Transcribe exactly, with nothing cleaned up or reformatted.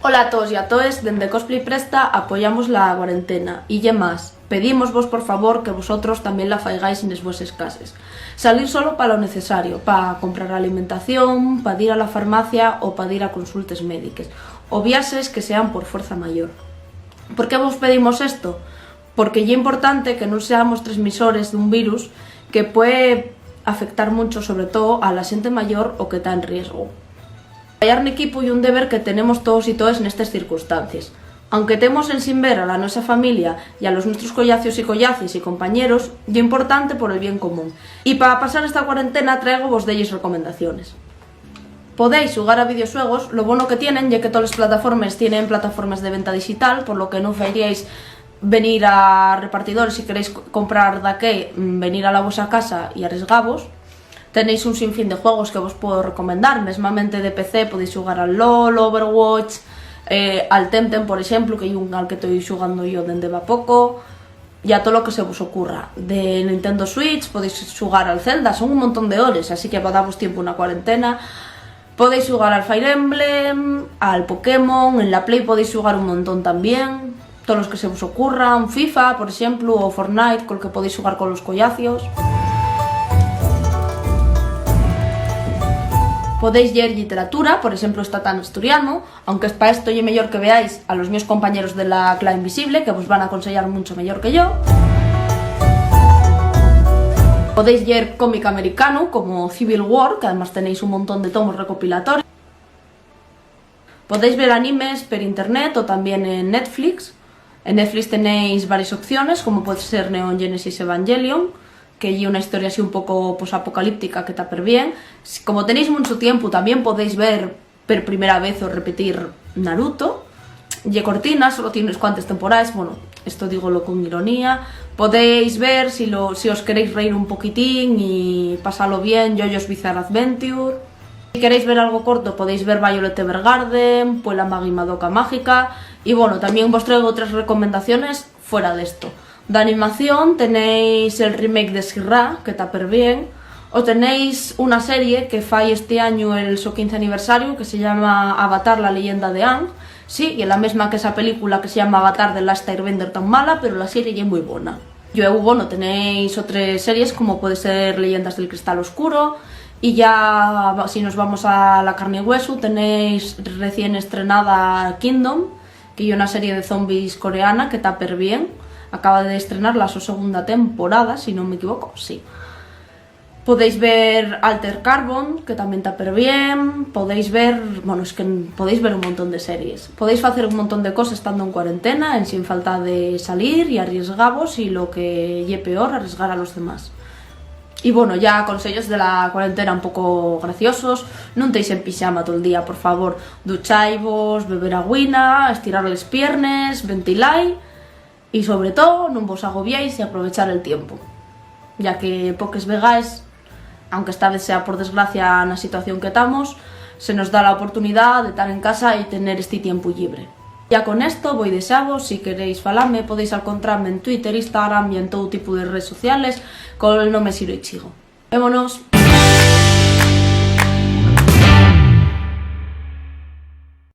Hola a toos y a toes, dende Cosplay Presta apoyamos la cuarentena y ye más, pedímosvos por favor que vosotros tamién la faigáis nes vueses cases. Salir solo pa lo necesario, pa comprar alimentación, pa dir a la farmacia o pa dir a consultes médiques, o viaxes que sean por fuerza mayor. ¿Por qué vos pedimos esto? Porque ye importante que nun seamos transmisores d'un virus que puede afectar muncho, sobre too a la xente mayor o que ta en riesgu. Trabayar n'equipu ye un deber que tenemos toos y toes nestes circunstancies. Aunque temos ensin ver a la nuesa familia y a los nuestros collacios y collacies y compañeros, ye importante por el bien común. Y pa pasar esta cuarentena traégovos delles recomendaciones. Podéis xugar a videoxuegos, lo bono que tienen ye que toles plataformes tienen plataformes de venta dixital, por lo que nun fairíais venir a repartidores si queréis co-, comprar daqué, mm, venir a la vuesa casa y arriesgavos. Tenéis un sinfín de juegos que vos puedo recomendar, mesmamente de P C podéis xugar al LoL, Overwatch, eh, al Temtem, por exemplu, que ye un al que toi xugando yo dende va poco, y a tolo que se vos ocurra. De Nintendo Switch podéis xugar al Zelda, son un montón de hores, así que va davos tiempu na cuarentena. Podéis xugar al Fire Emblem, al Pokémon, en la Play podéis xugar un montón tamién, tolos que se vos ocurran, FIFA, por exemplu, o Fortnite, col que podéis xugar colos collacios. Podéis lleer lliteratura, por exemplu, esta ta n'asturianu, aunque pa esto ye meyor que veáis a los mios compañeros de la Cla Invisible, que vos van a aconseyar muncho meyor que yo. Podéis lleer cómic americanu, como Civil War, que además tenéis un montón de tomos recopilatorios. Podéis ver animes per internet o tamién en Netflix. En Netflix tenéis varias opciones, como puede ser Neon Genesis Evangelion, que ye una historia así un poco posapocalíptica que ta perbién. Si, como tenéis muncho tiempu, tamién podéis ver per primera vez o repetir Naruto. Ye cortina, solo tien unes cuantes temporaes, bueno, esto dígolo con ironía. Podéis ver si lo, si os queréis reír un poquitín y pasalo bien, JoJo's Bizarre Adventure. Si queréis ver algo corto, podéis ver Violet Evergarden, Puella Magi Madoka Mágica. Y bueno, tamién vos traigo tres recomendaciones fuera d'esto. D'animación tenéis el remake de She-Ra, que ta perbién, o tenéis una serie que fai esti añu el so quince aniversariu, que se llama Avatar, la leyenda de Aang. Sí, ye la mesma que esa película que se llama Avatar, de Last Airbender, tan mala, pero la serie ye mui bona. Llueu, bueno, tenéis otres series como puede ser Leyendas del Cristal Oscuro, y ya va-, si nos vamos a la carne y huesu, tenéis recién estrenada Kingdom, que ye una serie de zombies coreana que ta perbién. Acaba d'estrenar la so segunda temporada, si nun m'equivoco, sí. Podéis ver Altered Carbon, que tamién ta perbién. Podéis ver, bueno, es que n-, podéis ver un montón de series. Podéis facer un montón de coses estando en cuarentena, ensin falta de salir y arriesgavos y, lo que ye peor, arriesgar a los demás. Y bueno, ya conseyos de la cuarentena un poco graciosos. Nun teis en pixama tol día, por favor. Duchaivos, beber agüina, estirar les piernes, ventilai. Y sobre too, nun vos agobiéis y aprovechar el tiempu, ya que poques vegaes, aunque esta vez sea por desgracia na situación que tamos, se nos da la oportunidá de tar en casa y tener esti tiempu llibre. Ya con esto voi dexavos, si queréis falame, podéis alcontrame en Twitter, Instagram y en tou tipu de redes sociales col nome Siro Ichigo. Vémonos!